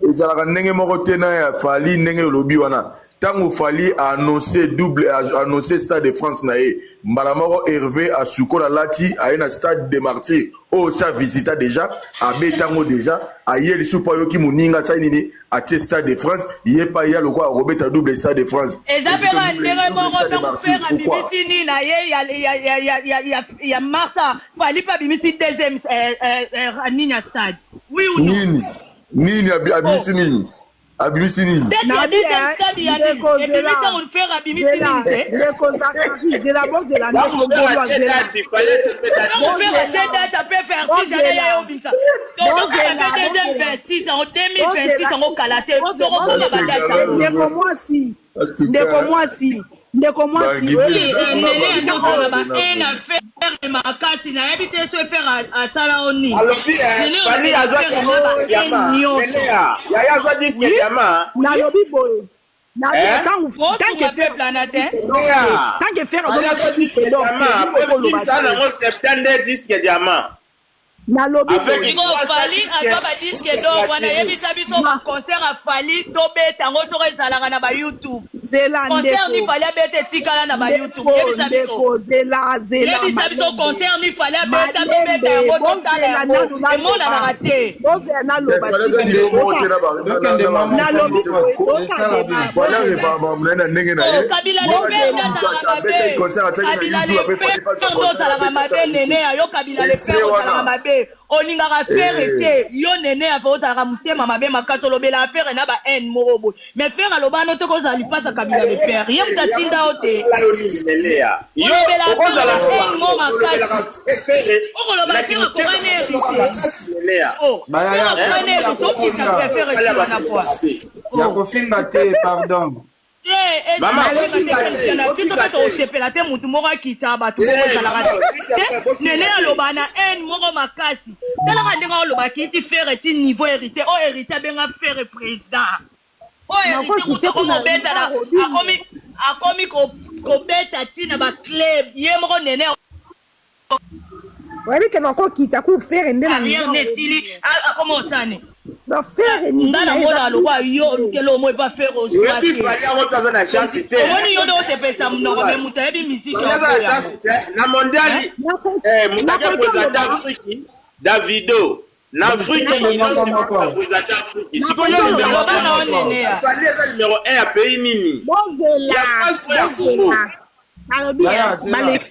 Ezalaka ndenge moko te na ya Fally. Ndenge olobi wana, ntango Fally annonce double, annonce Stade de France na ye, mbala moko Hervé asukola, alati, aye na Stade de Martyr oyo si avisita déjà, abetango déjà, aye lisusu mpo ayoki moninga asali nini, atie Stade de France. Ye mpe aya lokola akobeta double Stade de France. Eza mpe kaka ndenge moko, ntango Ferre abimisi nini na ye ya Marsa, Fally mpe abimisi deuxième nini ya stade, oui ou non? Nini nini abimisi nini? Abimisi nini? Date ya deuxième stade ya nini ebimi ntango Ferre abimisi nini te? Ndeko Zakari, zela, bozela. Ntango Ferre atie date ape vertige ana ya ye obimisa, tokokaka mpe deuxième 26 yango, 2026 yango kala te, tokokoma badate yango. Ndeko mwasi, ndeko mwasi, ndeko mwasi. Nene andozala ba un affaire makasi, nayebi te so Ferre asala o nini. Alobi Fally azwa nyonso, yaya azwa disque diamant. Nalobi boye. Osunga peuple ana te. Tant que Ferre azwa disque diamant, sana yango septembre, disque diamant. Nalobi. Siko Fally azwa badisque d'or wana, yebisa biso baconcert ya Fally tobeta yango soko ezalaka na baYouTube. Zela. Concert ni Fally abeta etikala na baYouTube, yebisa biso. Ndeko, zela, zela. Yebisa biso concert ni Fally abeta, tobeta yango, totala yango, emonanaka te. Bozela, naloba. Nalobi. Na ndenge na ye. Kabila le père azalaka mabe. Kabila le père nde ozalaka mabe. Nene ya yo, Kabila le père, ozalaka mabe, olingaka Ferre te. Yo nene ya fe, ozalaka motema mabe makasi, olobelaka Ferre na ba haine moko boye. Mais Ferre aloba no te kozala lipasa. Kabila le père, ye moto atinda yo te. Olobelaka haine moko makasi, okoloba Ferre akokani héritier. Ferre akokani héritier, okita Ferre ti wana poa. Ya kofinga te, pardon. Te, biso mpe tosepela te. Motu moko akita bato moko ezalaka te. Nene aloba na haine moko makasi. Talaka ndenge alobaki ti Ferre ti niveau héritier oyo, héritier abenga Ferre président. Oyo héritier kutu akomi kobeta na akomi kobeta ntina baclub ye moko nene. Oyebi ke nakokita ku Ferre nde. Carrière ne esili, akoma osani. Donc Ferre. Nga namona lokwa yo olukela omo epa Ferre ozwa te. Omoni yo nde osepelisa monoko, me moto ayebi misiki. Na mondial, moto ake présente Afrique, Davido na Afrique, présente Afrique. Sikoyo numéro Fally eza numéro 1 ya pays nini? Bozela. Ya France to ya Congo?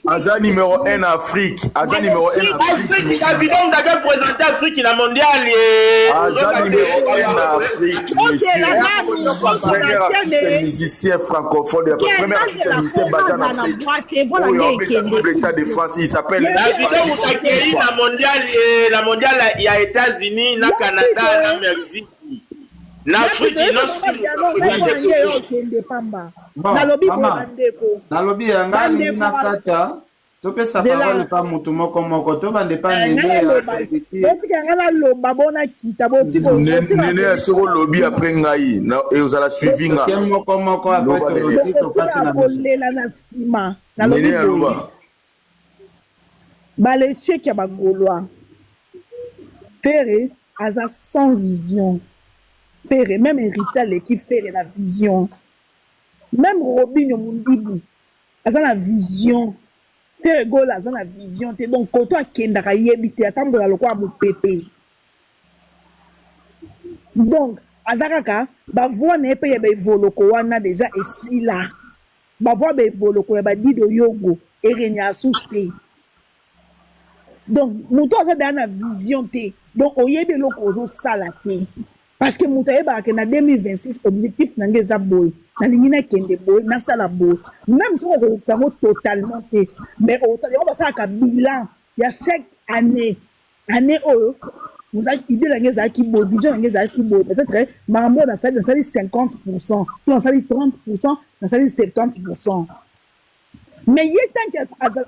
Aza numéro 1 na Afrique, aza numéro 1 na Afrique. Davido moto présente Afrique na mondial. Aza numéro 1 na Afrique, monsieur. Premier artiste musicien francophone, premier artiste musicien basé en Afrique oyo abeta double Stade de France, il s'appelle. Davido moto akei na mondial, na mondial ya États-Unis, na Canada, na Mexique, na Afrique. Nalobi bandeko. Nalobi ya ngai, alingi na kata, topesa parole pa motu moko moko, tobande pa nene. Botika ngai naloba, bona kita. Nene ya soki olobi après ngai, ozala suivi nga. Moko moko, après toloti, tokati na biso. Kolela na nsima. Nalobi. Nene, aloba. Balesheke ya bagaulois, Ferre aza sans vision. Ferre, même héritier aleki Ferre na vision. Même Robinho Mundibu aza na vision, Ferre Gola aza na vision te. Donc koto akendaka yebi te, atambola lokola mopepe. Donc aza kaka bavoi na ye mpe ya baevoloko wana déjà esila. Bavoi baevoloko ya badido yogo erenya asusu te. Donc moto aza deya na vision te. Donc oyebi eloko ozosala te, parce que moto ayebaka ke na 2026 objectif na ngai eza boye, nalingi nakende boye, nasala boye, même soki okokokisa yango totalement te. Mais yango basalaka bilan ya chaque année. Année oyo ozalaki, idée na ngai ezalaki boye, vision na ngai ezalaki boye, peut-être makambo oyo nasali, nasali 50 %, to nasali 30 %, nasali 70 %. Mais ye, tant que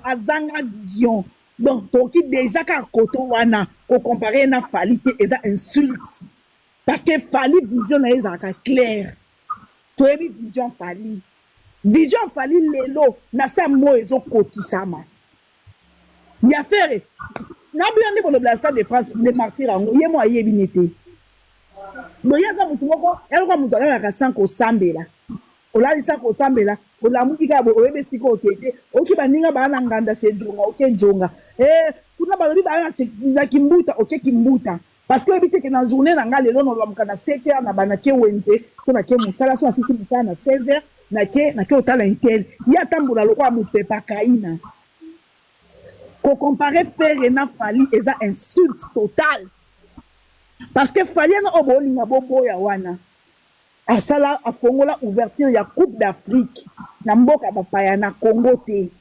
azanga vision, donc tokoki déjà kaka koto wana kocompare na Fally te, eza insulte, parce que Fally, vision na ye ezalaka claire. Toyebi vision Fally. Vision Fally lelo na sa mo ezokokisama. Ya Ferre na bino nde bolobela Stade de France de Martyr yango, ye mo ayebi ne te. Donc ye aza mutu moko ya lokola mutu alalaka sans kosambela. Olali sans kosambela, olamuki kaka boye oyebi esika oke te. Oyoki baninga baa na nganda chez Djonga, oke Djonga. Eh, kuna balobi baa na chez na Kimbuta, oke Kimbuta. Parce que oyebi te ke na journée na nga lelo nalamuka na 7 heures na ba nake wenze to nake mosala, so nasilisi mosala na 16 heures nake nake otala intel. Ye atambola lokola mopepa kaina. Ko comparer Ferre na Fally eza insulte totale. Parce que Fally wana oyo bolinga boboya wana asala afongola ouverture ya Coupe d'Afrique na mboka bapaya na Congo te.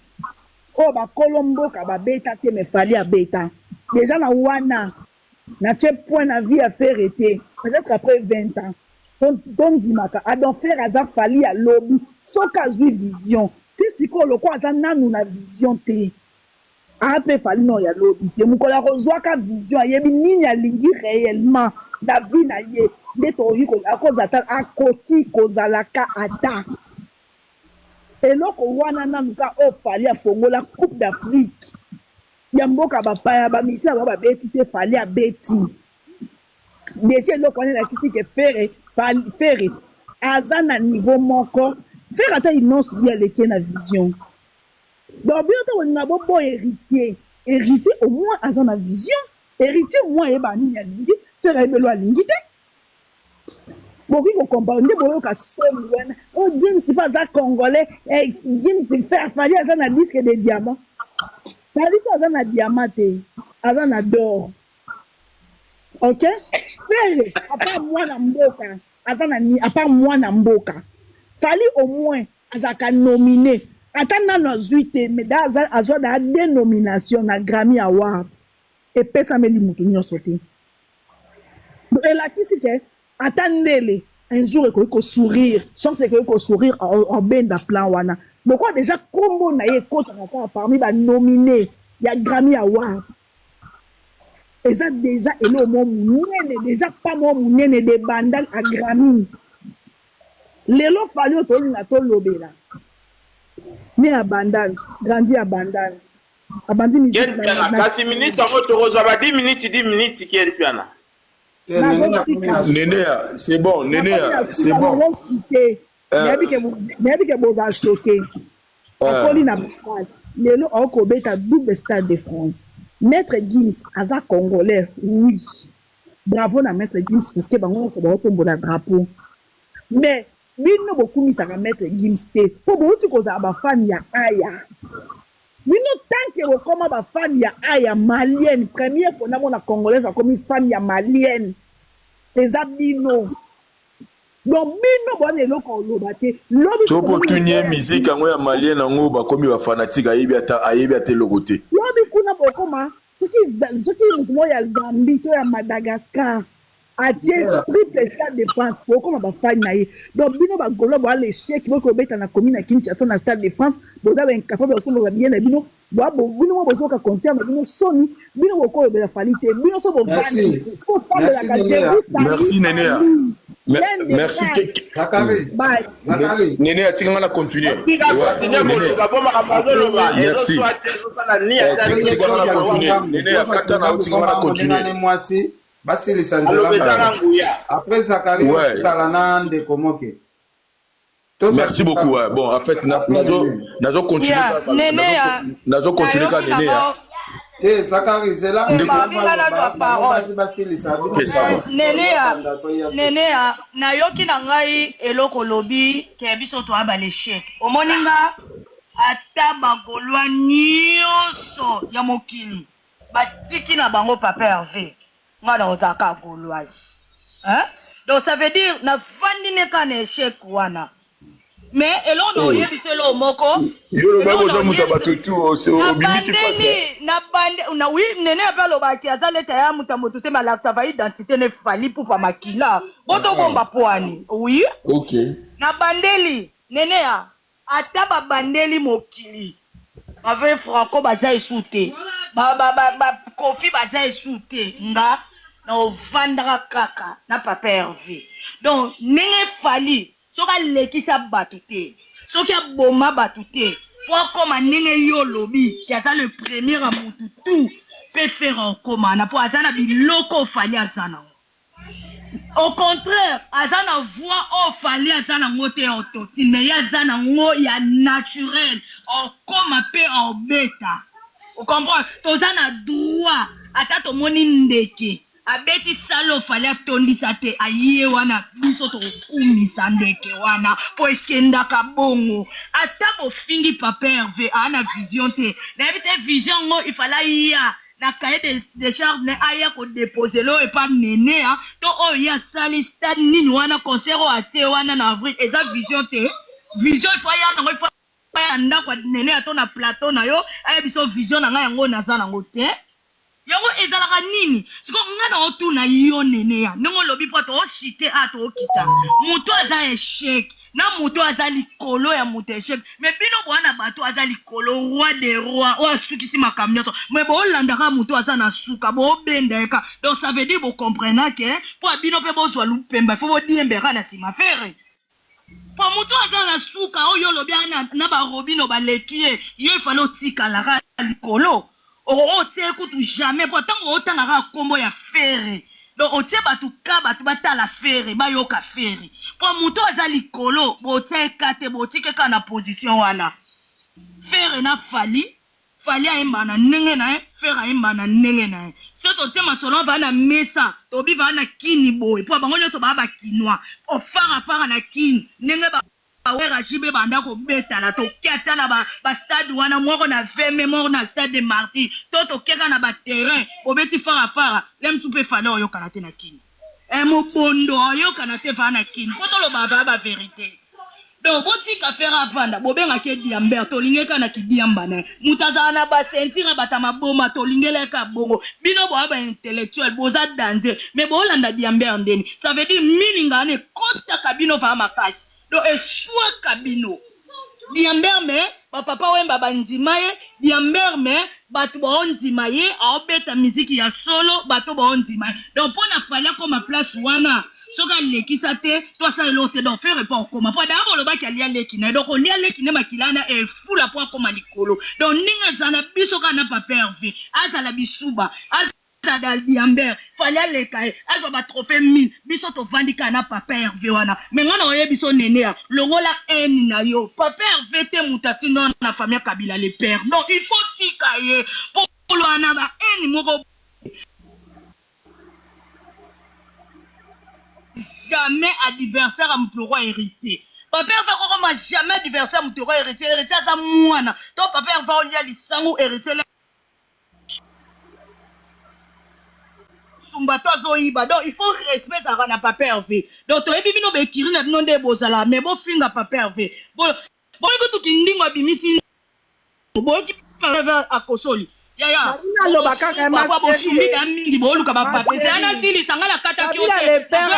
Oyo bakolo mboka babeta te mais Fally abeta. Déjà na wana na tie point na vie ya Ferre te. Peut-être après 20 ans. Tondimaka Adam Ferre aza Fally ya lobi soki azwi vision. Ti sikoyo lokola aza nanu na vision te. Aza pe Fally nao ya lobi te. Mokolo akozwaka vision ayebi nini alingi reellement na vie na ye nde tokoki akozala ata akoki kozalaka ata eloko wana nanu ka oyo Fally afongola Coupe d'Afrique ya mboka bapaya ba musiciens bango babeti te Fally abeti. Dejà eloko wana elakisi ke Ferre Ferre aza na niveau moko Ferre ata inonce bi aleki ye na vision. Donc bino to bolinga boboya héritier, héritier au moins aza na vision, héritier au moins ayeba nini alingi, Ferre ayebi eloko alingi te. Bokoki ko comparer nde boyoka soni wana. Oh Gims pe aza congolais, eh, Gims Ferre Fally aza na disque de diamant. Fally so aza na diamant te, aza na d'or. Ok? Ferre à part mwana mboka, aza na ni à part mwana mboka. Fally au moins azalaka nomine ata nanu azui te mais da aza azua da deux nomination na Grammy Award epesameli mutu nionso te. Donc elakisi ke ata ndele un jour ekoki ko sourire, chance ekoki ko sourire obenda plan wana lokola dejà kombo na ye ekotaka kaka parmi ba nomine ya Grammy Award eza dejà eloko moko munene dejà pas moko munene de Bandal à Grammy. Lelo Fally oyo tolinga tolobela ne ya Bandal grandi ya Bandal abandi musique Ken Mpiana kasi minute yango tokozwa ba 10 minutes 10 minutes Ken Mpiana. Neneya c'est bon Neneya c'est bon. Nayebi ke boza choqué. Akoli na Bandal lelo aokobeta double stade de France. Maître Gims aza congolais oui. Bravo na Maître Gims parce que bango nyonso baotombola drapeau. Mais bino bokumisaka Maître Gims te po bouti kozala ba fan ya Aya. Bino tant que bokoma ba fan ya Aya malienne, première fois namona congolaise akomi fan ya malienne eza bino. Donc bino boana eloko oloba te. Lobi soki otuni ye musique yango ya malienne yango bakomi ba fanatique ayebi ata ayebi ata eloko te. Lobi kuna bokoma soki soki moto moko ya Zambie to ya Madagascar atie triple stade de France bokoma ba fan na ye. Donc bino ba Gaulois boa l'échec boki kobeta na commune ya Kinshasa na stade de France boza ba incapable ya kosomba ba billet na bino boa bino moko bozoka concert na bino soni bino bokolobela Fally te bino so bovandi bosambelaka je vous Merci Nenea. Merci. Bye. Nenea tika nga na continuer. Tika continuer koloba po makambo azoloba ezoswa te ezosala ni ata Tika nga na continuer. Nenea kata na tika nga na continuer. Mwasi basilisa nzela après Zakari otikala na ndeko moke. Merci beaucoup. Ouais. Bon, en fait, nazo nazo continuer. Nenea nazo continuer ka Nenea. Eh, Zakari, zela Nenea, Nenea, nayoki na ngai eloko lobi ke biso toa ba l'échec. Omoni nga ata ba Gaulois nyonso ya mokili batiki na bango papa Hervé. Nga na ozalaka Gauloise. Hein? Donc ça veut dire na vandi ne ka na échec wana. Mais eloko na oyebisi eloko moko. Yo loba boza mutu ya bato tu obimisi face. Na bande na oui nene ape alobaki aza leta ya mutu ya moto te malakisa va identité ne fali pupa makila. Boto bomba poani. Oui. OK. Na bandeli nene ya ata ba bandeli mokili. Ba vrai franco baza esu te. Ba ba ba, ba Koffi baza esu te. Nga na ovandaka kaka na papa Hervé. Donc ndenge Fally soki alekisa bato te, soki aboma bato te, po akoma ndenge yo olobi ke aza le premier ya mutu tout pe Ferre okoma na po aza na biloko Fally aza nango. Au contraire, aza na voix oyo Fally aza nango te ya autotune, mais ye aza nango ya naturel, okoma pe obeta. O comprendre? Toza na droit ata tomoni ndeke abeti salle oyo Fally atondisa te, aye wana biso tokokumisa ndeke wana po ekendaka bongo. Ata bofingi Papa Herve aa na vision te, nayebi te vision yango il fallait aya na cahier de, de charge ne aya ko deposer lo epa Nenea to oyo ye asali stade nini wana concert oyo atie wana na avril eza vision te. Vision il faut aya nango, il faut aya na ndako ya Nenea to na plateau na yo aya biso vision na ngai yango naza nango te. Yango ezalaka nini? Sikoyo ngai na otuna yo Nenea ndenge olobi po to chute a to kita moto aza echec na moto aza likolo ya moto echec mais bino boa na bato aza likolo roi des rois oyo asukisi makambo nyonso mais boolanda kaka moto aza na suka boobenda ye kaka donc ça veut dire bocomprena ke mpo ya bino mpe bozwa lupemba il faut bodiembera kaka na nsima Ferre mpo moto aza na suka oyo olobi na, na barobino baleki ye yo ifale otikala kaka likolo okoki otie kutu jamais mpo ntango otanga kaka nkombo ya Ferre donc otie bato ka bato batala Ferre bayoka Ferre mpo moto aza likolo botie ka te botike kaka na position wana. Ferre na Fally, Fally ayemba na ndenge na ye, Ferre ayemba na ndenge na ye. Soki totie masolo vaa na mesa tobi vaa na kini boye mpo bango nyonso baa bakinois ofarafara na kini ndenge ba Wera JB banda kobetana toke ata na ba, ba stade wana moko na VM moko na stade de Martyrs to tokeka na ba terrain obeti fara fara le mosusu mpe Fally oyokana te na kini eh, mobondo oyokana te vaa na kini mpo toloba vaa ba verite donc botika Ferre avanda bobengaki ye diamber tolingi kaka na kidiamba na ye moto azala na ba ceinture bata maboma tolingela ye kaka bongo bino boya ba intellectuel boza danze mais bolanda diamber ndeni ça veut dire milinga wana ekotaka bino vaa makasi donc eswaka bino diamber mais ba papa Wemba bandima ye diamber mais bato baondima ye aobeta miziki ya solo bato baondima ye donc mpo na Fally akoma place wana soki alekisa te to asala eloko te donc Ferre mpo akoma mpo adaka bolobaki alia leki na ye donc olia leki nde makila wana efula mpo akoma likolo donc ndenge eza na biso kaka na papa Herve azala bisuba azala diamber Fally aleka ye azwa ba trophée mine biso tovandi kaka na papa Herve wana me ngai na oyebi biso Nenea longola haine na yo papa Herve te moto atinda wana na famille ya Kabila le père donc il faut tika ye mpo wana ba haine moko jamais adversaire ya moto roi héritier. Papa Herve akokoma jamais adversaire ya moto roi héritier. Héritier aza mwana to papa Herve olia lisangu héritier sumba to azoyiba donc il faut respect ezalaka na papa Herve donc toyebi bino baekiri na bino nde bozala mais bofinga papa Herve boyoki kutu kindingo abimisi boyoki papa Herve akosoli yaya aloba kaka ma bosumbi da mingi boluka bapape ezala nasilisa nga nakataki yo Kabila te le père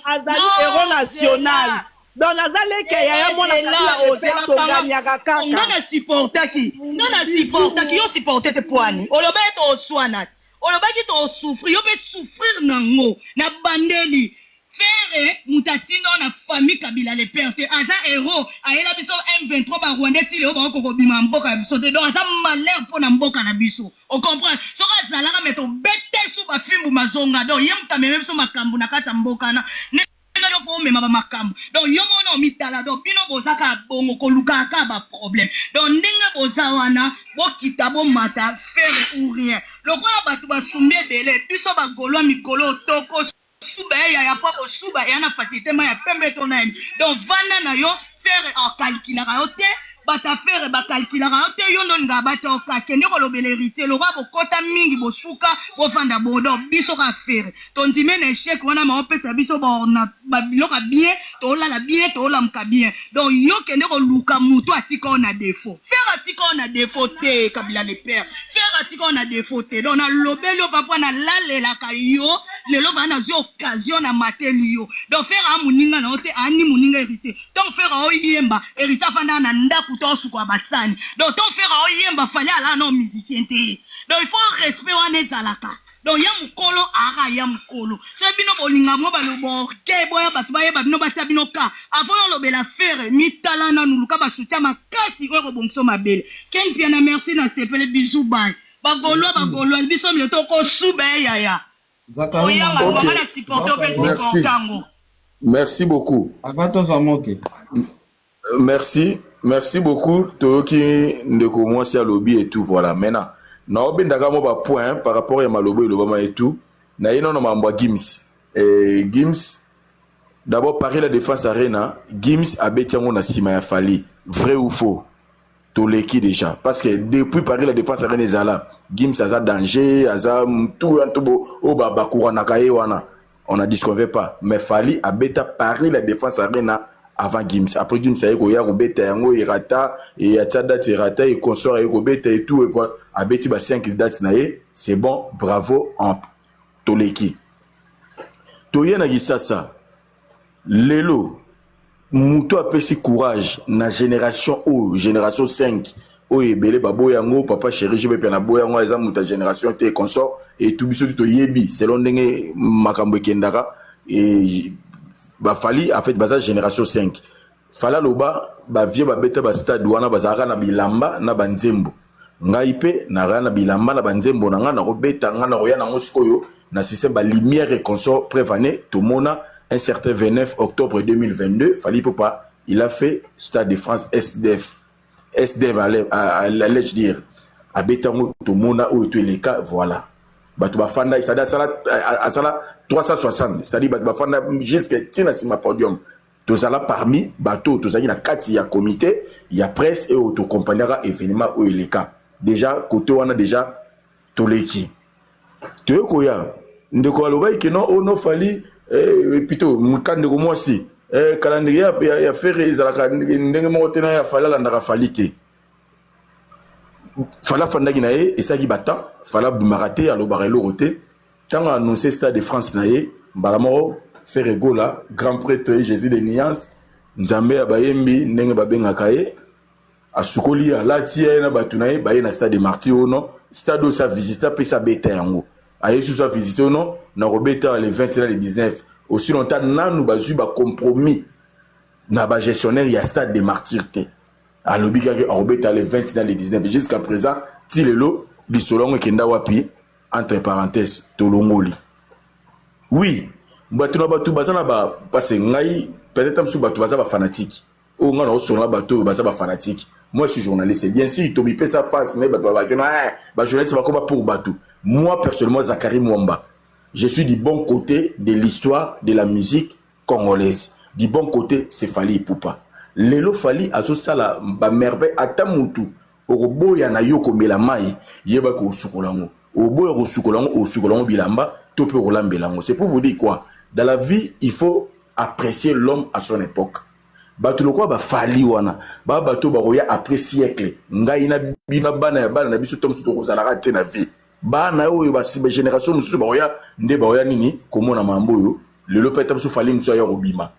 azali héros national donc naza leke yaya mwana Kabila le père toganyaka kaka nga na supportaki nga na supportaki yo supporte te poani olobaki toswana te olobaki tosouffrir yo mpe souffrir nango na bandeli Ferre moto atinda oyo na famille Kabila le père te aza héros ayela biso M23 ba Rwandais ti lelo bakoki kobima mboka na biso te donc aza malheur mpo na mboka na biso ocomprendre soki azalaka me tobete su bafimbu mazonga donc ye moto ameme biso makambo na kati ya mboka na yo mpo omema bamakambo donc yo mona omitala donc bino boza kaka bongo kolukaka kaka baproblème donc ndenge boza wana bokita bomata Ferre ou rien lokola bato basumbi ebele biso bagolwa mikolo toko suba ya yaya mpo kosuba eya na facilité ma ya pembe to nani donc vanda na yo Ferre akalkulaka yo te bato ya Ferre bakalkulaka yo te yo ndo olingaka batia oka kende kolobela héritier lokwa bokota mingi bosuka bovanda bongo donc biso kaka Ferre tondime na échec wana maopesa biso babiloko ya bien tolala bien tolamuka bien donc yo kende koluka motu atika oyo na défaut Ferre atika oyo na défaut te Kabila le père Ferre atika oyo na défaut te donc nalobeli yo papa nalalelaka yo lelo baa nazwi occasion na mateli yo donc Ferre aa moninga na yo te ani moninga héritier donc Ferre aoyemba héritier afandaka na ndako to osukola basani donc to Ferre aoyemba Fally alaa na musicien te donc il faut respect wana ezalaka donc ya mokolo aka ya mokolo so bino bolinga mo baloba orgueil boya bato bayeba bino batia bino ka avant olobela Ferre mitala nanu luka basoutien makasi oyo kobongisa mabele Ken Mpiana merci na sepele bisou bay bagolwa bagolwa biso mile tokosuba ye yaya. Zacharie Oyanga Mwamba. nga na supporte mpe Merci. supporte yango. Merci beaucoup. Avant tozwa moke. Merci, merci beaucoup. Toyoki ndeko mwasi alobi et tout, voilà. Maintenant, naobendaka mo ba point par rapport ya malobo elobama et tout. Na ye nono mambo ya Gims. Eh, Gims d'abord, Paris La Défense Arena, Gims abeti yango na nsima ya Fally. Vrai ou faux? Toleki déjà, parce que depuis Paris La Défense Arena ezala, Gims aza danger, aza tout tout oyo bakuranaka ye wana, on ne disconvient pas. Mais Fally abeta Paris La Défense Arena avant Gims. Après, Gims aye koya kobeta yango, erata e atia date, erata e consort, aye kobeta et tout, et voilà, abeti ba 5 dates na ye. C'est bon, bravo. En toleki, toye na Kisasa. Lelo moto apesi courage na génération oyo, génération 5 oyo, ebele baboya yango. Papa chéri JB mpe na boya yango, eza moto ya génération te, consort et tout. Biso ti toyebi selon ndenge makambo ekendaka e baFally, en fait baza génération 5. Fally aloba bavieux babeta bastade wana, bazalaka na bilamba na banzembo. Ngai mpe nakaya na bilamba na banzembo na ngai, nakobeta ngai, nakoya nango sikoyo na système balumière et consort. Preuve ane, tomona un certain 29 octobre 2022, Fally Ipupa, il a fait Stade de France SDF, SDF allais-je dire, abeta yango, tomona oyo to eleka. Voilà, bato bafanda, c'est-à-dire asala 360, c'est-à-dire bato bafanda jusque ntina nsima podium. Tozala parmi bato oyo tozalaki na kati ya comité ya presse oyo tokompagnaka événement oyo eleka. Déjà côté wana déjà toleki. Toye koya, ndeko alobaki ke non, oyo no Fally, plutôt ka ndeko mwasi, calendrier ya Ferre ezalaka ndenge moko te na ya Fally. Alandaka Fally te. Fally afandaki na ye, esalaki batemps, Fally abimaka te, alobaka eloko te. Ntango annonce Stade de France na ye, mbala moko Ferre Gola, grand prêtre, Jésus de nuance, Nzambe ya bayembi ndenge babengaka ye, asukoli, alati ye na bato na ye, baye na Stade de Martyr. Ono stade oyo sa visite, apesa abeta yango, aye susu avisite. Ono na kobeta le 20 na le 19, aussi longtemps nanu bazwi bacompromis na bagestionnaire ya Stade de Martyr te. Alobi kaka akobeta le 20 na le 19. Jusqu'à présent, ti lelo, lisolo yango ekenda wapi? Entre parenthèse, tolongoli. Oui, bato na bato baza na ba, parce ngai peut-être mosusu bato baza bafanatique oyo ngai naosolola, bato oyo baza bafanatique. Moi, je suis journaliste, bien sûr, tomipesa face ne bato babaki no bajournaliste bakoma pour bato. Moi personnellement, Zacharie Mwamba, je suis du bon côté de l'histoire de la musique congolaise. Du bon côté, c'est Fally Ipupa. Lelo Fally azosala bamerveille. Ata mutu okoboya na yo komela mai, yeba kosukola yango. Oboya kosukola yango, osukola yango bilamba to mpe okolambela yango. C'est pour vous dire quoi? Dans la vie, il faut apprécier l'homme à son époque. Bato lokola baFally wana, baa bato bakoya après siècle. Ngai na bino, bana ya bana na biso to mosusu, tokozalaka te na vie. Bana oyo bagénération mosusu bakoya nde bakoya nini komona mambo oyo lelo. Mpe ata mosusu Fally mosusu aya kobima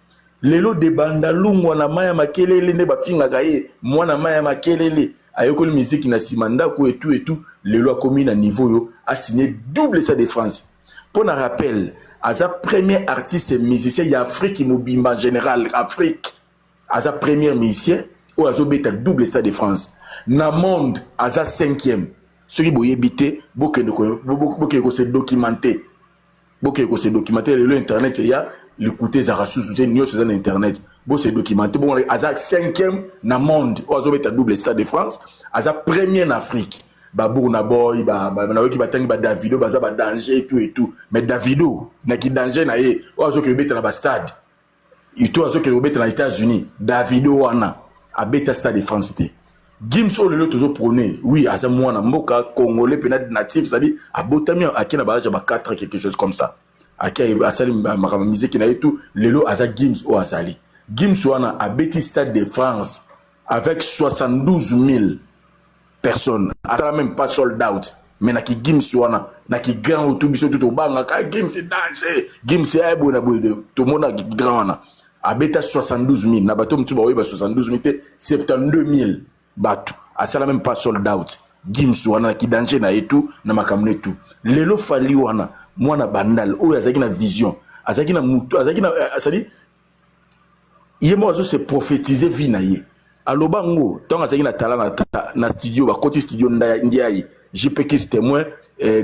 lelo de banda lungwa na mai ya makelele nde bafingaka ye, mwana mai ya makelele, ayekoli miziki na nsima ndako etu etu. Lelo akomi na niveau oyo asigné double Stade de France. Mpo na rappel, aza premier artiste musicien ya Afrique mobimba, en général Afrique, aza premier musicien oyo azobeta double Stade de France. Na monde, aza cinquième. Soki boyebi te, bokende kose documenter, bokende kose documenter. Lelo internet eya, likuta ezalaka susu te, nyonso eza na internet. Bose documenter bongo. Aza cinquième na monde oyo azobeta double Stade de France, aza premier na Afrique. BaBurna Boy, nayoki batangi baDavido, baza badanger et tout et tout, mais Davido naki danger na ye oyo azokende kobeta na bastade to azokende kobeta na États-Unis, Davido wana abeta Stade de France te. Gims oyo lelo tozoprône, oui, aza mwana mboka congolais mpena natif, c'est-à-dire abotami, ake na baage ya ba 4, quelque chose comme ça, ake asali makambo miziki na ye tout. Lelo aza Gims oyo azali. Gims wana abeti Stade de France avec 72 000 personnes, asala même pas sold out. Mais naki Gims wana, naki grand oyo tu biso tu tobangaka, Gims danger, Gims ya boye na boye, tomona grand wana abeta 72 000 na bato mosusu baoyeba 72 000 te, 72 000 bato, asala même pas sold out. Gims wana naki danger na ye tu na makambo ne tu. Lelo Fally wana, mwana Bandal oyo azalaki na vision, azalaki na mutu, azalaki na, c'est-à-dire ye moko azose prophétiser vie na ye. Aloba ngo ntango azalaki na tala na studio, bakoti studio, Ndiaye JP Kis témoin,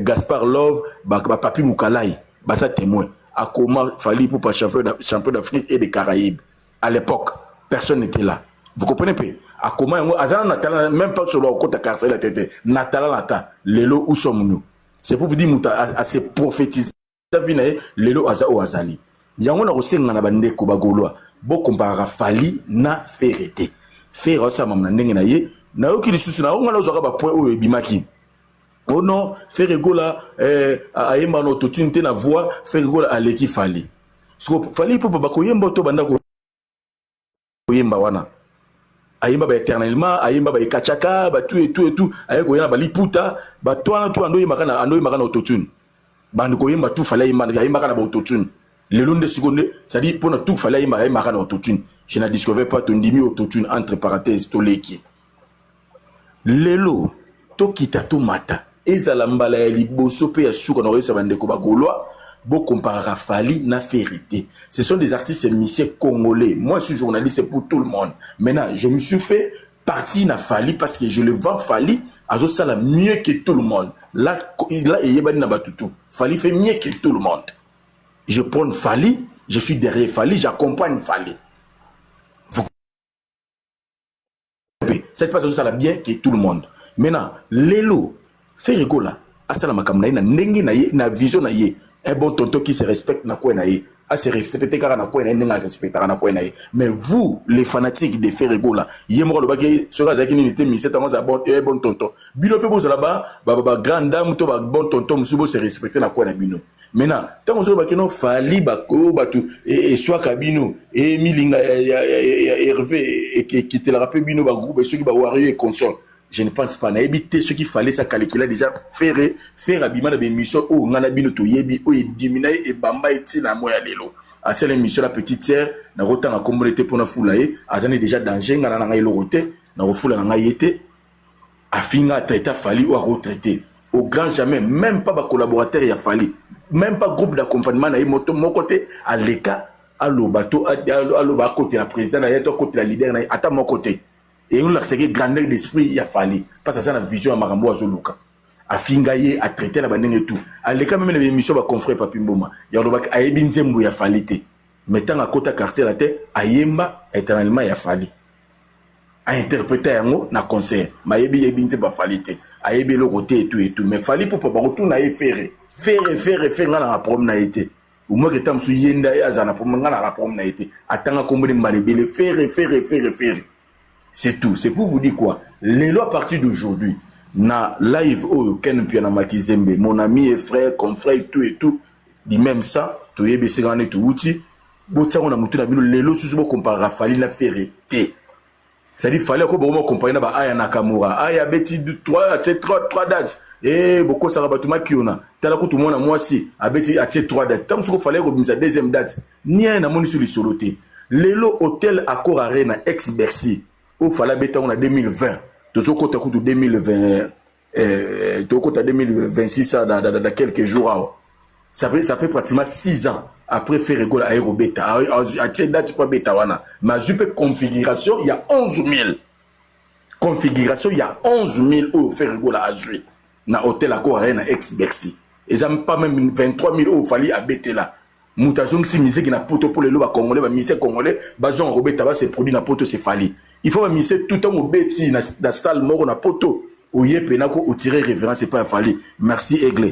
Gaspard Love, bapapi Mukalai. Baza témoin. Akoma Fally Ipupa champion d'Afrique et des Caraïbes. À l'époque, personne n'était là. Vous comprenez pe? Akoma yango azala na talent même pas solo akota quartier la tete. Na talent na ta. Lelo où sommes-nous? C'est pour vous dire muta a, a se prophétiser vie na ye lelo aza oyo azali. Yango na kosenga na bandeko ba Gaulois bo comparaka Fally na Ferre te. Ferre asala na ndenge na ye. Nayoki lisusu na onga nazwaka ba point oyo ebimaki. Oh non, Ferre Gola eh, ayemba na autotune te na voix, Ferre Gola aleki Fally. Siko Fally Ipupa bakoyemba to banda koyemba wana. Ayemba ba éternellement, ayemba ba ekachaka, ba tout et tout et tout, aye koyemba ba liputa, ba to wana tout ando yembaka na ando yembaka na autotune. Bandi koyemba tout Fally ayemba ayembaka na ba autotune. Lelo nde siko nde, c'est-à-dire pona tout Fally ayemba ayembaka na autotune. Je n'ai discouvert pas tondimi autotune entre parenthèses toleki. Lelo tokita tomata ezala mbala ya liboso pe ya suka na koyebisa bandeko ba Gaulois bo comparaka Fally na Ferre te. Ce sont des artistes musiciens congolais. Moi je suis journaliste pour tout le monde. Maintenant je me suis fait partie na Fally parce que je le vends Fally azosala mieux que tout le monde. Là là eyebani na batu tout. Fally fait mieux que tout le monde. Je prends Fally, je suis derrière Fally, j'accompagne Fally. Cette fois ça bien que tout le monde. Maintenant, lelo Ferre Gola asala makambo na ye na ndenge na ye na vision na ye. Un bon tonton qui se respecte na coin na ye. A se respecter kaka na coin na ye ndenge a respectaka na coin na ye. Mais vous les fanatiques de Ferre Gola, ye moko alobaki soki azalaki nini te ministère tango aza bon eh, bon tonton. Bino pe bozala ba ba, ba grande dame to ba bon tonton mosusu bo se respecter na coin na bino. Maintenant, tango ozoloba kino Fally ba oyo bato eswaka bino e milinga ya, ya, ya, ya Hervé ekitelaka pe bino ba groupe soki ba Warrior et consort. Je ne pense pas. Nayebi te soki Fally sa calcula déjà Ferre, Ferre abima na ba émission oyo nga na bino toyebi oyo edimina ye ebamba ye ti na moya lelo. Asala émission la petite sœur, nakotanga kombo te pona fula ye, azani déjà danger nga na ngai eloko te, nakofula na ngai ye te. Afinga a traiter Fally ou a traiter au grand jamais, même pas ba collaborateur ya Fally, même pas groupe d'accompagnement na ye moto moko te aleka aloba to aloba akotela président na ye to akotela leader na ye ata moko te. Et on lakisaki grandeur d'esprit ya Fally parce que aza na vision ya makambo azoluka. Afinga ye a traiter na bandenge tout. Aleka même na émission ba confrère Papi Mboma ya alobaki ayebi nzembo ya Fally te. Mais tant akota quartier la te ayemba éternellement ya Fally. A interpréter yango na concert. Mayebi yebi nzembo ya Fally te. Ayebi eloko te et tout et tout. Mais Fally pour pas bakotuna ye Ferre. Ferre Ferre Ferre nga na problème na ye te. Au moins que tamsu yenda ye azana problème nga na problème na ye te. Atanga kombo ni malebele Ferre Ferre Ferre Ferre. C'est tout. C'est pour vous dire quoi? Lelo à partir d'aujourd'hui na live oyo Ken Mpiana Makizembe, mon ami et frère, confrère tout et tout, du même ça, toyebi esika wana touti, botiango na mutu na bino lelo susu bo comparer Fally na Ferre te. C'est-à-dire Fally ko bongo comparer na ba Aya Nakamura, Aya beti 3 atie 3 3 dates. Eh bokosaka bato makiona, tala kutu mwana mwasi abeti atie 3 dates. Tango soko Fally ko bimisa deuxième date, ni na moni sur lisolo te. Lelo hôtel Accor Arena ex Bercy au Fally abeta na 2020. Tozokota kutu 2020 tokota 2026 dans quelques jours awa. Ça fait pratiquement 6 ans après Ferre Gola aye kobeta. Atie date po abeta wana. Mais azwi pe configuration ya 11 000. Configuration ya 11 000 oyo Ferre Gola azwi na hôtel Accor Arena ex Bercy. Eza pas même 23 000 oyo Fally abetela. Moto azongisi musique na poto po lelo ba congolais ba musiciens congolais bazonga kobeta ba se produit na poto c'est Fally. Il faut ba musiciens tout ntango obeti na salle moko na poto oye pena ko otirer référence epai ya Fally. Merci Aigle.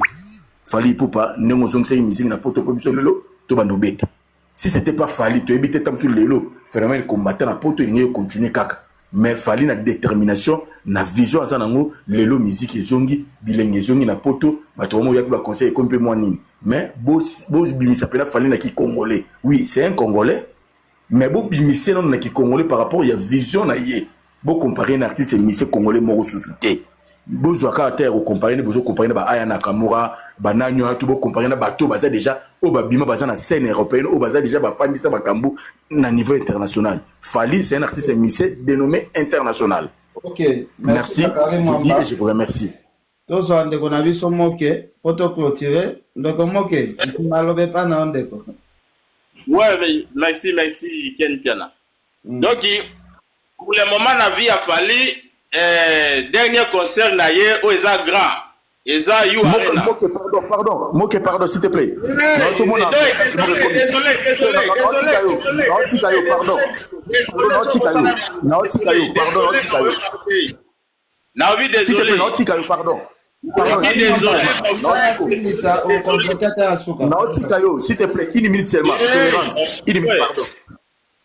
Fally Ipupa ndenge ozongisaki musique na poto po biso lelo to bando beta. Si c'était pas Fally toyebi te ntango lelo phénomène combattant na poto elingi continuer kaka. Mais Fally na détermination na vision aza nango lelo musique ezongi bilenge ezongi na poto bato bamo yapi ba conseil ekomi mpe mwa nini. Mais bobimisa mpena Fally na ki congolais. Oui, c'est un congolais, mais bobimisa nano na ki congolais par rapport ya vision na ye. Bo comparer na artiste musicien congolais moko susu te. Bozwa kaka te ya kocomparer nde bozocomparer na ba Aya Nakamura, banani wana to bocomparer na bato baza déjà oyo babima baza na scène européenne oyo baza déjà bafandisa makambo na niveau international. Fally, c'est un artiste musicien dénommé international. Ok, merci. Merci, je dis et je vous remercie. Tozwa ndeko na biso moke po toclôturer. Ndeko moke, maloba epa na yo ndeko. Ouais, mais merci, merci Ken Piana. Donc, pour le moment, na vie ya Fally, dernier concert na ye oyo eza grand. Eza U Arena. Moke, pardon, pardon. Moke, pardon, s'il te plaît. Désolé, désolé, désolé. Naotika yo, pardon. Naotika yo. Naotika yo, pardon, naotika yo. Naobi désolé. S'il te plaît, naotika yo, pardon. Pardon, désolé. Naotika yo, s'il te plaît, une minute seulement. Tolérance. Une minute, pardon.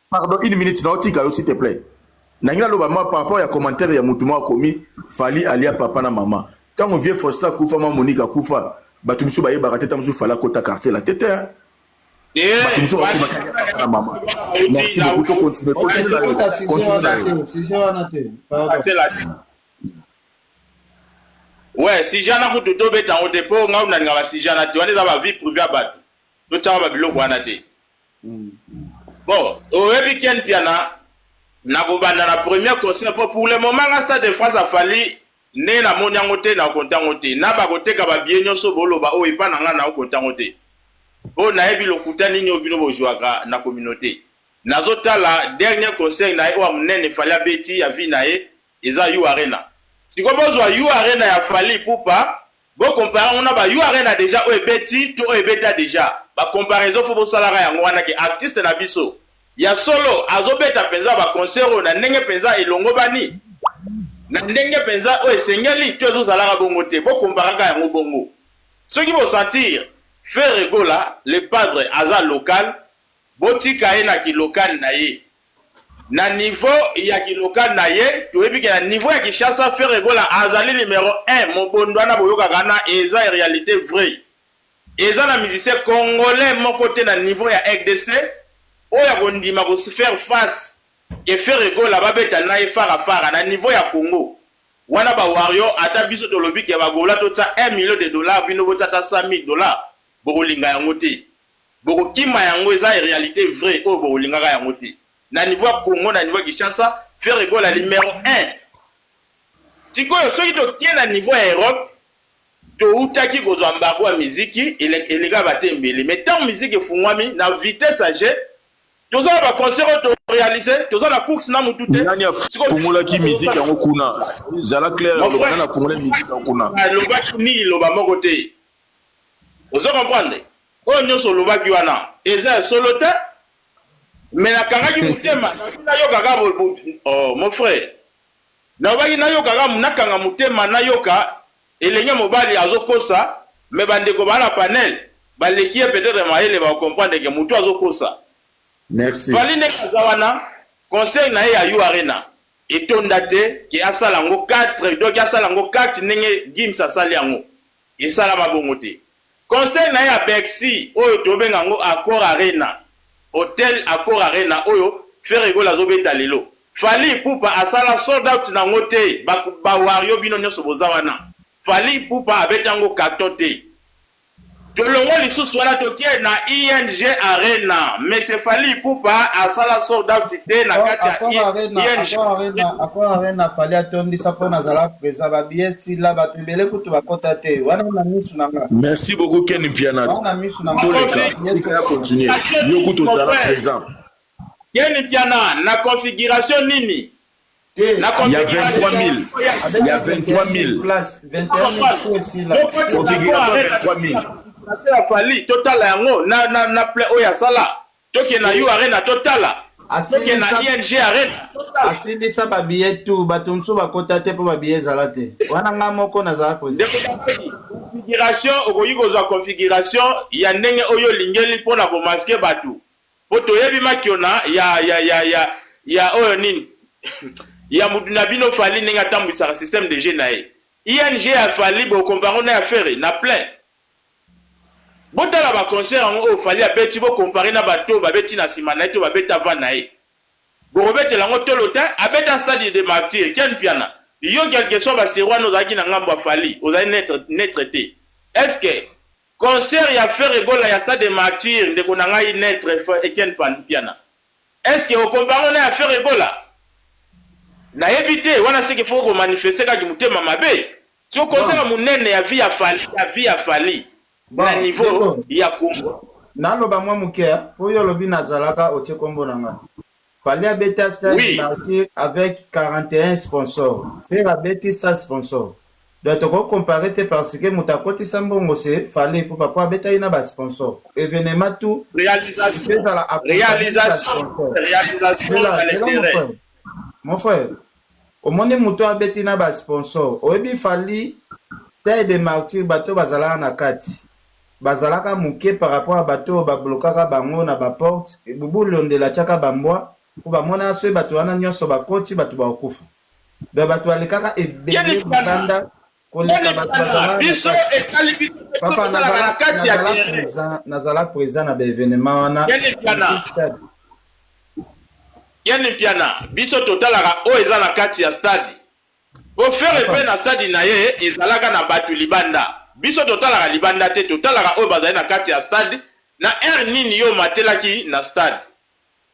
Pardon, une minute, naotika yo, s'il te plaît. Nangi naloba ma par rapport ya commentaire ya mutu moko akomi Fally alia papa na mama. Tango vieux Faustin akufa ma Monique akufa, bato misusu bayebaka te, tango mosusu Fally akota quartier la te te. Bato misusu bakoma papa na mama. Merci beaucoup, to continuer, continue na yo. Continue na yo. Sujet wana te. Ouais, sujet wana kutu tobeta yango te mpo ngai nalinga ba sujet wana te, wana eza ba vie privée ya bato. Totyaka ba biloko wana te. Bon, oyebi Ken Mpiana, nakobanda na premier concert mpo pour le moment nga Stade de France afali ndenge namoni yango te, nakokonta yango te. Na bakoteka ba billet nyonso boloba oyo epa na nga nakokonta yango te. Mpo nayebi lokuta nini oyo bino bozwaka na communauté. Nazotala dernier concert na ye oyo ya monene Fally abeti ya vie na ye eza U Arena. Sikoyo bozwa U Arena ya Fally Ipupa Bo comparer yango na ba U Arena dejà oyo ebeti to oyo ebeta dejà. Ba comparaison faut bosalaka yango wana ke artiste na biso ya solo azobeta penza ba concert oyo na ndenge penza elongobani, na ndenge penza oyo esengeli to ezozalaka bongo te. Bo comparaka yango bongo. Soki bo sentir Ferre Gola le padre aza local, botika ye na ki local na ye. Na niveau ya ki local na ye, toyebi ke na niveau ya Kinshasa, Ferre Gola azali numero 1, mobondo wana boyokaka wana eza realite vrai. Eza na musicien congolais moko te na niveau ya rdc oyo akondima ko faire face ke Ferre Gola babeta na ye fara fara na niveau ya Congo. Wana ba warrior ata biso tolobi ke ba Gola totia 1 million de dollars bino botia ata 100.000 dollars bokolinga yango te. Bokokima yango eza realite vrai oyo bokolingaka yango te na niveau ya Congo na niveau ya Kinshasa Ferre Gola numero 1 sikoyo soki tokie na niveau ya Europe towutaki kozwa embargo ya miziki eleka ba tembele mais ntango miziki efungwami na vitesse ya G toza na ba concert oyo to réaliser toza na course na mutu te. Nani afungolaki miziki yango kuna? Zala clair, oloba nani afungolaki miziki yango kuna? Alobaki nini loba moko te. Ozo comprendre? Oyo nionso olobaki wana eza ya solo te mais nakangaki motema nayoka kaka oh mon frère nalobaki nayoka kaka nakanga motema nayoka elenge mobali azokosa mais bandeko baa na panel baleki ye peut-être mayele bacomprendre ke motu azokosa. Merci. Fally ndenge aza wana conseil na ye ya U Arena etonda te ke asala yango 4 donc asala yango 4 ndenge Gims asali yango. Esalama bongo te. Concert na ye ya Bercy oyo tobenga yango Accor Arena, hotel Accor Arena oyo Ferre Gola azobeta lelo. Fally Ipupa asala sold out na yango te, ba ba warrior bino nionso boza wana. Fally Ipupa abeta yango carton te. Tolongwe lisusu wana toke na ING Arena. Monsieur Fally Ipupa asala sold out te na kati ya ING. Accor Arena Fally atondisa mpo nazala présent ba billets sila bato ebele kutu bakota te wana na misu na nga. Merci beaucoup Ken Mpiana. Wana misu na nga. Toleka tika ya continuer. Yo kutu ozala présent. Ken Mpiana na configuration nini? Na Il y a 23 000. Il y a 23 000. Place, 21 000 esila. Configuration 23 000. Ya Fally totala yango na na na play oyo asala. Toke na U Arena totala. Toke na ING Arena. Asilisa ba billet tout bato mosusu bakota te mpo ba billet ezala te. Wana nga moko nazala président. Configuration okoki kozwa configuration ya ndenge oyo olingeli mpo na komaske bato. Po toyebi makiona ya ya ya ya ya oyo nini ya mutu na bino Fally ndenge atambwisaka système de jeu na ye. ING ya Fally bo compare na ya Ferre na plein. Botala ba concert yango oyo Fally abeti bo compare na bato oyo babeti na sima na ye to babeta avant na ye. Bokobetela yango tolo te, abeta stade de martyrs. Ken Mpiana, yo quelque soit ba serie wana ozalaki na ngambo ya Fally, ozali neutre neutre te. Est-ce que Concert ya Ferre Gola ya stade de martyrs ndeko na ngai neutre Etienne Mpiana est ce que o compare na ya Ferre Gola? Nayebi te wana ce que faut ko manifester kaka motema mabe so concert ya munene ya vie ya Fally ya vie ya Fally na niveau ya Congo. Naloba mwa moke po yo olobi nazalaka otie kombo na nga. Fally abeta stade oui. Martyrs avec 41 sponsors. Ferre abeti 100 sponsors. Donc toko comparer te parce que moto akotisa mbongo c'est Fally Ipupa po abetaki na ba sponsor. Evenement tout Réalisation. ezala accompagné na ba Réalisation. sponsor. Réalisation Zela, dans zela mon l'intérêt. frère. Mon frère, omoni moto abeti na ba sponsor. Oyebi Fally taille de martyr bato bazalaka na kati. Bazalaka moke par rapport à bato oyo bablokaka bango na ba porte. Bubu Londela atiaka ba mbwa po bamona soki bato wana nyonso bakoti bato bakokufa. Donc bato balekaka ebele Yannick Piana. libanda koleka Yannick bato Piana, bazalaka na biso kati. etali biso te, Papa, totalaka na nazala kati ya nazala terrain. présent, nazala présent na ba événement wana. Yannick Piana. Stade. Yannick Piana, biso totalaka oyo eza na kati ya stade. Po Ferre Papa. pe na stade na ye ezalaka na bato libanda. Biso totalaka libanda te, totalaka oyo bazali na kati ya stade. Na heure nini yo matelaki na stade?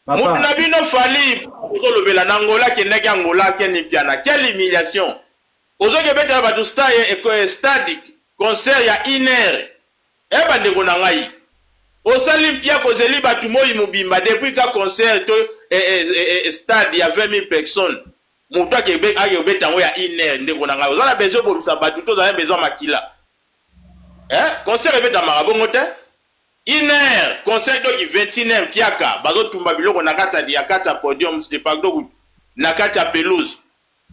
Papa. Mutu na bino Fally ozolobela na Angola, akendaki Angola, akende Mpiana. Quelle humiliation! Ozoki ebetela bato stade, concert ya une heure. Eh bandeko na ngai, osali mpia kozeli bato moi mobimba depuis ka concert to stade ya 20 000 personnes. Moto akebeta yango ya une heure, ndeko na ngai. Oza na besoin obomisa bato to ozala na besoin makila. Eh, concert ebetamaka bongo te. Une heure, concert doki 21 heure mpiaka, bazotumba biloko na kati ya kati ya podium, de pardon, na kati ya pelouse.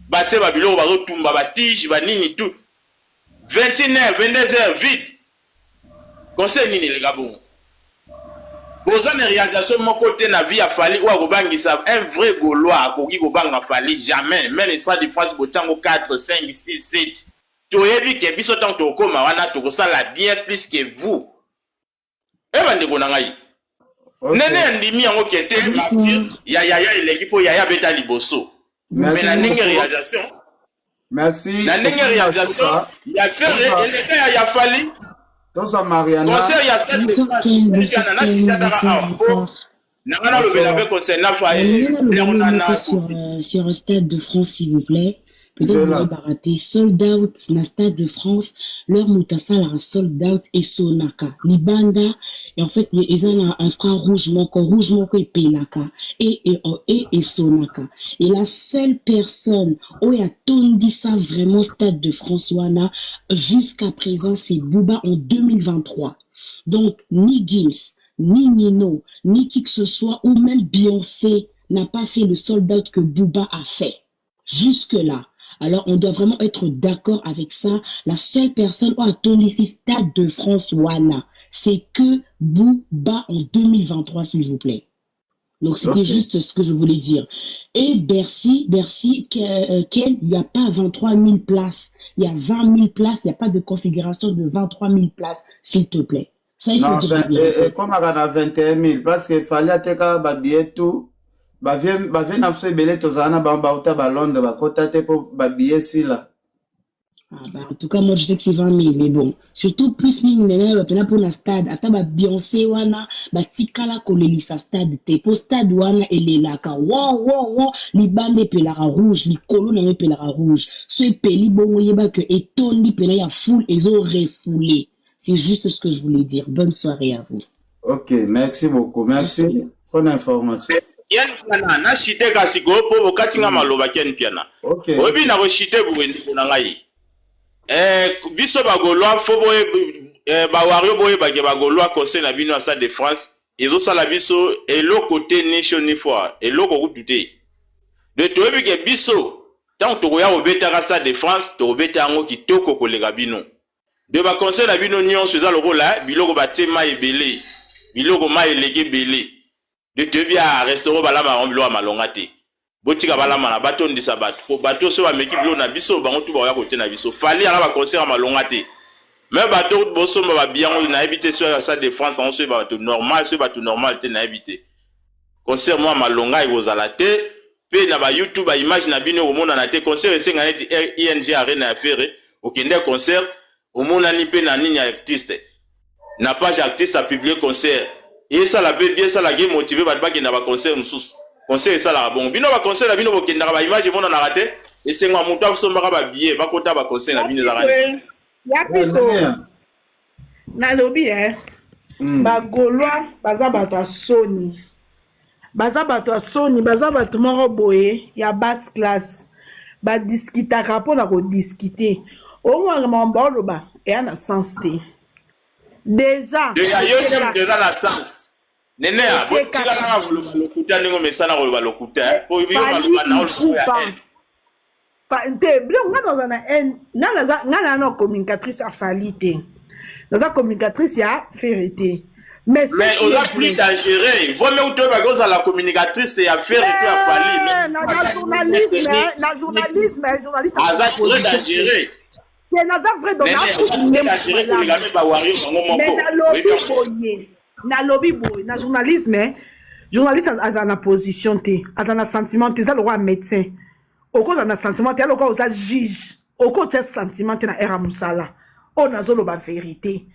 Batie ba biloko bazotumba ba tige, ba nini tout. 21 heures, 22 heures vide. Concert nini eleka bongo? Boza na réalisation moko te na vie ya Fally oyo akobangisa un vrai Gaulois akoki kobanga Fally jamais. Même Stade de France botiango 4, 5, 6, 7. Toyebi ke biso ntango tokokoma wana tokosala bien plus que vous. Eh bandeko na ngai. Okay. Nene andimi yango ke te martyr ya yaya eleki po yaya beta liboso. Merci Mais na ndenge beaucoup. réalisation. Merci. Na ndenge réalisation ya Ferre eleka ya ya Fally. Tosa Mariana. Concert ya Stade de Bonsoir France. Ken, bonsoir Na Ken, na bonsoir, awa. bonsoir. Na nga nalobela mpe concert na Fally. Nalobela Na moko sur Stade de France s'il vous plaît. Peut-être Zela. vous avez raté sold out na Stade de France, leur mutasala sold out et sonaka. Libanda et en fait ils ont un infrarouge moko rouge moko epelaka et sonaka. Et la seule personne oyo atondisa vraiment Stade de France wana jusqu'à présent c'est Booba en 2023. Donc ni Gims, ni Nino, ni qui que ce soit ou même Beyoncé n'a pas fait le sold out que Booba a fait jusque-là. Alors, on doit vraiment être d'accord avec ça. La seule personne oyo atondisi Stade de France wana, c'est que Booba en 2023, s'il vous plaît. Donc, c'était Ok. juste ce que je voulais dire. Et Bercy, Ken, il n'y a pas 23 000 places. Il y a 20 000 places. Il n'y a pas de configuration de 23 000 places, s'il te plaît. Ça, il faut Non, dire la ben, vérité. et comme on a 21 000, parce qu'il fallait ateka ba billet tout, ba vient na biso ebele tozala na bango bauta ba Londres, bakota te po ba billet sila. Ah bah, en tout cas, moi, je sais que c'est 20 000, mais bon. Surtout, plus mingi nene, ba pena pour na stade. Ata ba Beyoncé wana, ba tikala kolelisa stade te. Po stade wana elelaka. Wa, wa, wa. Libanda epelaka rouge, likolo na yo epelaka rouge. So epeli bongo yeba que etondi pena ya foule, ezo refoulé. C'est juste ce que je voulais dire. Bonne soirée à vous. Ok, merci beaucoup. Merci pour l'information. Ken Piana, na chite kasi ko po bokati nga maloba Ken Piana. Ok. Oyebi na ko chite boye ndeko na ngai. Biso ba Gaulois fo boye, ba Wario boye ba ke ba Gaulois conseil na bino à Stade de France, ezosala biso eloko te ni chaud ni froid, eloko kutu te. De toyebi ke biso tant tokoya kobetaka Stade de France, tokobeta yango kitoko koleka bino. De ba conseil na bino nyonso eza lokola biloko batie mai ebele, biloko mai eleki ebele. De toyebi ya restaurant balama yango biloko ya malonga te. Botika balama na batondisa bato. Po bato so bameki biloko na biso, bango tu bakoya kote na biso. Fally anga ba concert ya malonga te. Mais bato bosomba ba biango nayebi te so ya Stade de France, yango so bato normal, so bato normal te nayebi te. Concert mwa malonga ekozala te. Pe na ba YouTube ba image na bino omonana te. Concert esenga neti ING Arena ya Ferre, okende concert omonani pe na nini ya artiste. Na page artiste a publié concert. Esala pe bien, esala ge motivé bato bakenda ba concert mosusu. Concert esalaka bongo. Bino ba concert na bino bokendaka ba image emonanaka te. Esengwa moto asombaka ba billet, bakota ba concert na bino ezalaka nini? Ya pito. Nalobi, eh. Ba Gaulois baza bato ya soni. Baza bato ya soni, baza bato moko boye ya basse classe. Ba discutaka mpona ko discuter. Omonaka makambo baoloba eya na sens te. Deja Deja yo nde moto eza na sens. Neneya, botika kaka koloba lokuta ndenge omesana koloba lokuta eh. Po yo maloba na yo ya haine. Te, biloko nga naza na haine, nga naza nga na na communicatrice ya Fally te. Naza communicatrice ya Ferre te. Mais, mais oza plus dangereux. Vaut mieux toyebaki ozala communicatrice ya Ferre to ya Fally. Mais na journalisme, na journalisme, journaliste aza très dangereux. Te naza vrai donc mais nalobi boye nalobi boye na journalisme journaliste azala na position te azala na sentiment te eza lokola médecin okozala na sentiment te ya lokola oza juge okotia sentiment te na heure ya mosala oyo nazoloba verité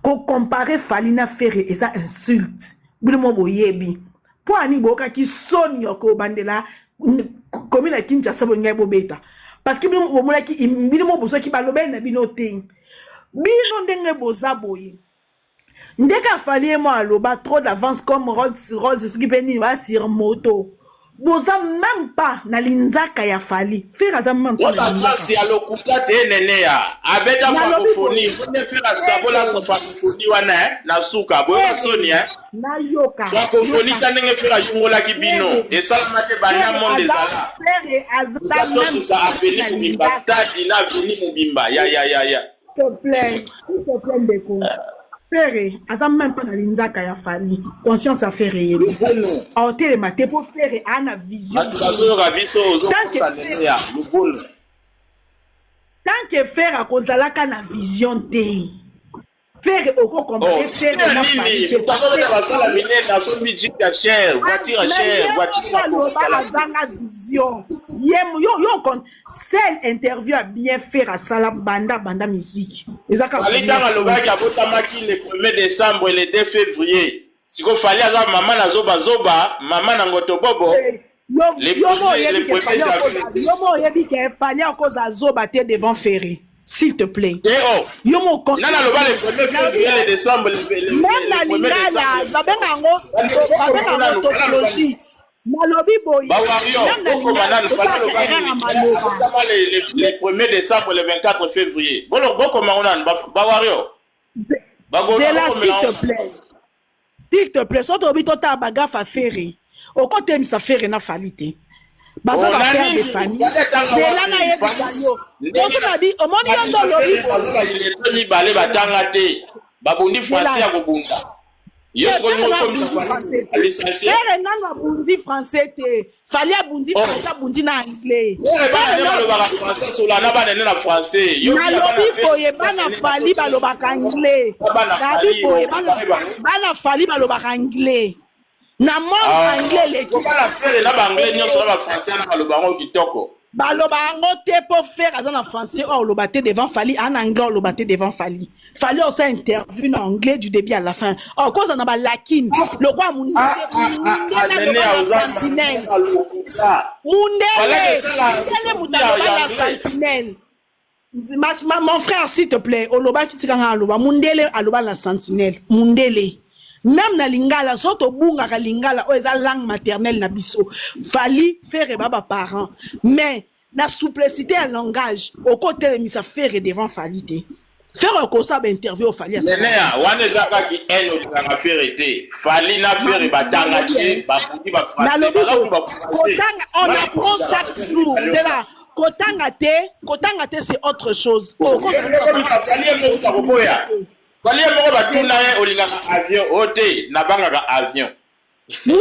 kocompare Fally na Ferre eza insulte bino mo boyebi mpo ani boyokaki soni ya kobandela komi na Kinshasa bolingai bobeta parce que bino bomonaki bino mo bozwaki balobeli na bino te bino ndenge boza boye ndenge afali ye mo aloba trop d'avance comme Rolls Rolls soki mpe nini ba sur moto boza même pas na linzaka ya Fally Ferre aza même pas na linzaka ya lokuta te nene ya abeta francophonie nde Ferre asabola francophonie wana eh, na suka boyoka soni eh. Nayoka francophonie ta ndenge Ferre ayungolaki bino esalama te banda monde ezala Ferre aza tosusa avenue mobimba stade na avenue mobimba ya ya ya ya. S'il te plaît, s'il te plaît ndeko. Ferre aza même pas na linzaka ya Fally. Conscience ya Ferre yebi. Aotelema te po Ferre a na vision. Bato bazoyoka biso ozokosa nene ya lubunu. Tant que Ferre akozalaka na vision te. Ferre oko comparer oh, Ferre na Fally te. Bazobeta basala minene asombi jeep ya cher, voiture ya cher, voiture ya aloba azanga vision. Ye yo yo kon seul interview ya bien Ferre asala banda banda musique. Eza ka Fally ntango alobaki abotamaki le 1er décembre le 2 février. Siko Fally aza mama na zoba zoba, mama na ngoto bobo. Yo mo oyebi ke Fally akoza zoba te devant Ferre. S'il te plaît. Eh oh. Yo mo Nana loba le 1er février le décembre le Même na lingala babenga yango babenga yango tautologie. Nalobi boye. Ba warrior bokoma nanu Fally aloba nini? Abotama le 1er décembre le 24 février. Bolo bokoma ngo nanu ba warrior. Zela s'il te plaît. S'il te plaît, soki tolobi totala ba gaffe ya Ferre, okotelemisa Ferre na Fally te. Baza Oh, ba na père de nini? famille. Fally atanga Zela wapi? nayebisa Fally yo. ndenge Soki nabi omoni yo nde Fally olobi Ferre baza ba illettré mibale batanga te. Babundi Zela. français ya kobunda. Yo Te, sikoyo Ferre olingi nanu okomisa abundi Fally français te. licencié? Ferre nanu abundi français te. Fally abundi Oh. français abundi na anglais. Ferre bana Ferre nde nanu balobaka abundi français sola na bana nde na français. Yo bia bana nalobi Ferre boye bana Fally balobaka anglais bana nabi Fally boye bana okompare bango. bana Fally balobaka anglais na monde Ah, anglais eleki bana Ferre na ba anglais nyonso na ba français na baloba yango kitoko. baloba yango te mpo Ferre aza na français oyo oloba te devant Fally aza na anglais oloba te devant Fally. Fally osala interview na anglais du début à la fin okoza na balakine lokola mundele Ah, mundele Nene aloba na oza sentinelle lokuta. mundele Fallait que ça mundele moto ya aloba ya na anglais. sentinelle. Mon frère, s'il te plaît, olobaki tikanga aloba mundele aloba na sentinelle mundele même na lingala so tobungaka lingala oyo eza langue maternelle na biso. Fally Ferre ba baparent mais na souplicité ya langage okotelemisa Ferre devant Fally te. Ferre okosala bainterview oyo Fally asala. Nenea wana eza kaka haine olingaka Ferre te. Fally na Ferre batanga te, babundi ba français, Nalobi baza boye kuba français. kotanga on apprend chaque jour nzela kotanga te kotanga te c'est autre chose. Fally ye moko bakoboya. Fally ye moko batuna ye olingaka avion o te nabangaka avion. Oui,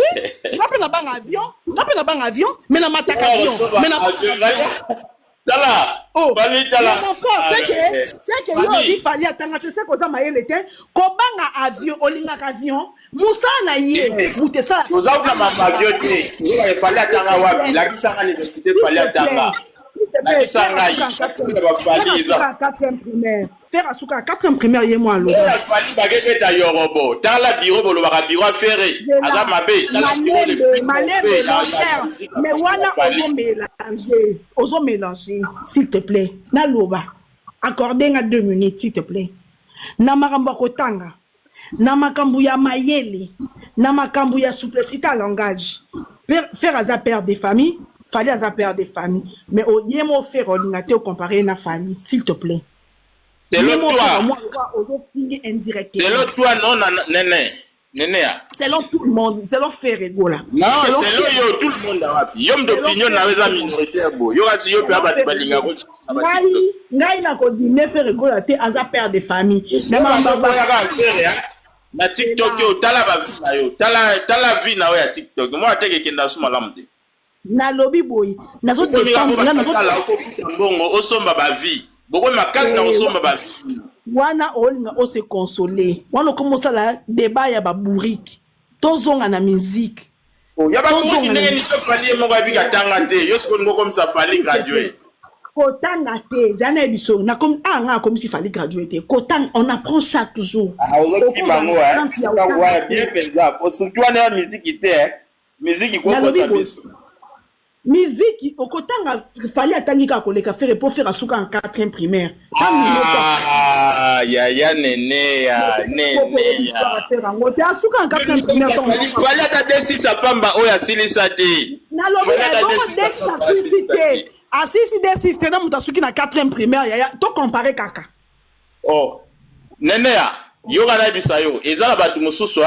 nga mpe nabanga avion, nga mpe nabanga avion, mais namataka avion, mais nabanga avion. Tala, Oh, Fally tala. mais mon frère, Ah, c'est que yo Fally. obi Fally atanga te, c'est koza mayele te, kobanga avion, olingaka avion, mosala na ye, moto esala. Toza kuna mama avion te. Tozoka Fally atanga wapi? Lakisanga université Fally atanga. Lakisa ngai. Ba Fally eza. Quatrième primaire. Ferre asuka quatrième primaire ye mo aloba. Fally bakebeta yorobo. Tala bureau bolobaka bureau ya Ferre. Aza mabe. Tala bureau le Malembe, plus malembe, mauvais mon ya frère. musique Mais ya wana Fally. ozo mélanger, ozo mélanger, s'il te plaît. Naloba. Accordez nga 2 minutes, s'il te plaît. Na makambo ya kotanga, na makambo ya mayele, na makambo ya souplicité ya langage. Ferre aza père de famille. Fally aza père de famille mais ye mo Ferre olinga te ocompare ye na Fally s'il te plaît. Selon toi. Ozofingi indirectement. Selon toi non nene. Nenea. Selon tout le monde, selon Ferre Gola. Non, selon, selon yo tout le monde wapi. Yo mdo opinion na eza minoritaire bo. Yo kasi yo pe bato balinga ko. Ngai ngai na ko dine Ferre Gola te aza père de famille. Mais mamba ba Ferre hein. Na TikTok yo tala ba vie na yo. Tala tala vie na yo ya TikTok. Moi ateke kenda su malamu te. Nalobi boye nazo defendre nga nazo tala okofuta mbongo osomba ba vie bokomi makasi na kosomba ba vie wana olinga ose consoler wana okomi osala debat ya ba bourrique tozonga na musique oh, ya ba bourrique ndenge nini so Fally ye moko ayebi katanga te yo sikoyo olingi okomisa Fally gradué kotanga te eza na biso nakomi ah nga akomisi Fally gradué te kotanga on apprend chaque jour ah ozokima yango eh bien penza surtout wana ya musique te eh Miziki kokosa biso. Miziki okotanga Fally atangi kaka koleka Ferre po Ferre asuka en 4e primaire. Ah, yaya nene ya nene ya. Ferre yango te asuka en 4e primaire. Fally ata D6 apamba oyo asilisa te. Nalobi bongo D6 asilisi te. Asilisi D6 te na moto asuki na 4e primaire yaya to comparer kaka. Oh. Neneya, yoka nayebisa yo, eza na batu mosusu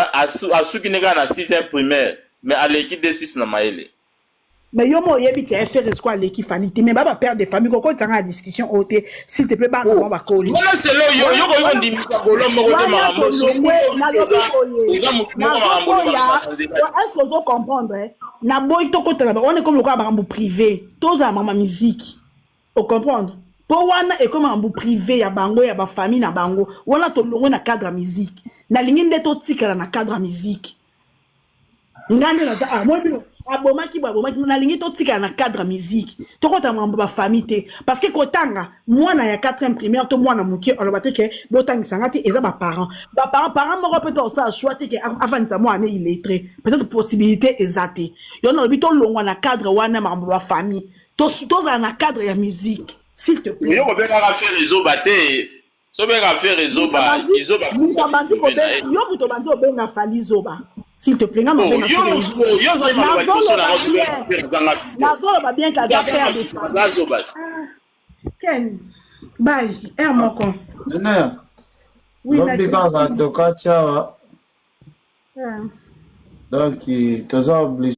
asuki ne kaka na 6e primaire, mais aleki D6 na mayele. Mais yo mo oyebi ke Ferre siko aleki Fally te mais ba ba père de famille kokotisa nga na discussion oyo te s'il te plaît bana bango bakoli. Wana selo yo yo koki kondimisa golo moko te makambo oza motu moko makambo est-ce que ozo comprendre naboyi tokotana wana ekomi lokola makambo privé tozala makambo ya miziki O comprendre? Po wana ekomi makambo prive ya bango ya ba famille na bango. Wana tolongwe na cadre ya musique. Nalingi nde totikala na cadre ya musique. Nga nde naza ah moi bino abomaki boye abomaki nalingi totikala na cadre ya musique. Tokota makambo ba famille te parce que kotanga mwana ya 4e primaire to mwana moke aloba te ke botangisa nga te eza ba parents. Ba parents parents moko pe to osala choix te ke avandisa mwana ne illettré. Peut-être possibilité eza te. Yo nalobi tolongwa na cadre wana makambo ba famille. Tozala na cadre ya musique s'il te plaît. Yo kobengaka Ferre zoba te. So benga Ferre zoba, izoba. Yo moto obandi obenga Fally zoba. S'il te plaît, nga mabenga. Yo yo ozali maloba liboso na nga Nazoloba bien kaza père de famille. Zoba. Ken, bye, air moko. Nene. Oui, lobi kaka tokati awa. Donc toza obligé.